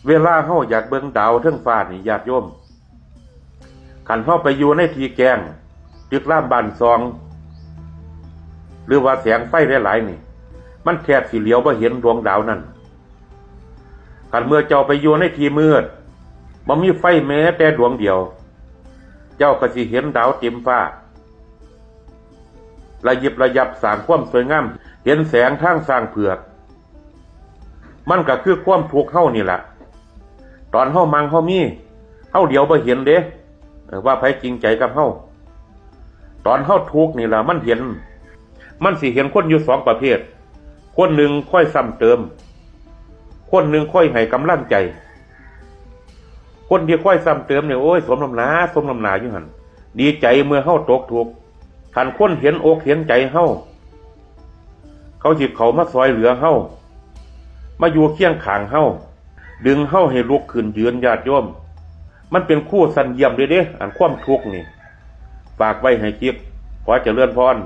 ເວລາເຮົາຢາກເບິ່ງດາວເທິງຟ້ານີ້ ຍາດໂຍມ, ຄັນເຮົາໄປຢູ່ໃນທີ່ແຈ້ງ, ຕຶກລາມບ້ານຊ່ອງ ຫຼືວ່າແສງໄຟຫຼາຍໆນີ້, ມັນແທບຊິຫຼຽວບໍ່ເຫັນດວງດາວນັ້ນ. ຄັນເມື່ອເຈົ້າໄປຢູ່ໃນທີ່ມືດ, ບໍ່ມີໄຟແມ້ແຕ່ດວງດຽວ, ເຈົ້າກໍຊິເຫັນດາວເຕັມຟ້າ ລະຍິບລະຍັບ ສ້າງຄວາມສວຍງາມ, ເຫັນແສງທາງຊ້າງເຜືອກ. ມັນກໍຄືຄວາມທຸກເຮົານີ້ລະ. ຕອນເຮົາມັ່ງເຮົາມີ, ເຮົາຫຼຽວບໍ່ເຫັນເດ້, ເອີ ວ່າໃຜຈິງໃຈກັບເຮົາ. ຕອນເຮົາທຸກນີ້ລະມັນເຫັນ. ມັນຊິເຫັນຄົນຢູ່ສອງປະເພດ, ຄົນໜຶ່ງຄອຍຊ້ຳເຕີມ, ຄົນໜຶ່ງຄອຍໃຫ້ກຳລັງໃຈ. ຄົນທີ່ຄອຍຊ້ຳເຕີມນີ້ ໂອ້ຍ ສົມນ້ຳໜ້າ, ສົມນ້ຳໜ້າຢູ່ຫັ້ນ, ດີໃຈເມື່ອເຮົາຕົກທຸກ. ຄັນຄົນເຫັນອົກເຫັນໃຈເຮົາ, ເຂົາຊິເຂົ້າມາຊ່ອຍເຫຼືອເຮົາ, ມາຢູ່ຄຽງຂ້າງເຮົາ, ດຶງເຮົາໃຫ້ລຸກຂຶ້ນຢືນ, ຍາດໂຍມ. ມັນເປັນຄູຊັ້ນຢ້ຽມເດ້ເດ້, ອັນຄວາມທຸກນີ້. ຝາກໄວ້ໃຫ້ຄິດ. ຂໍຈະເລີນພອນ.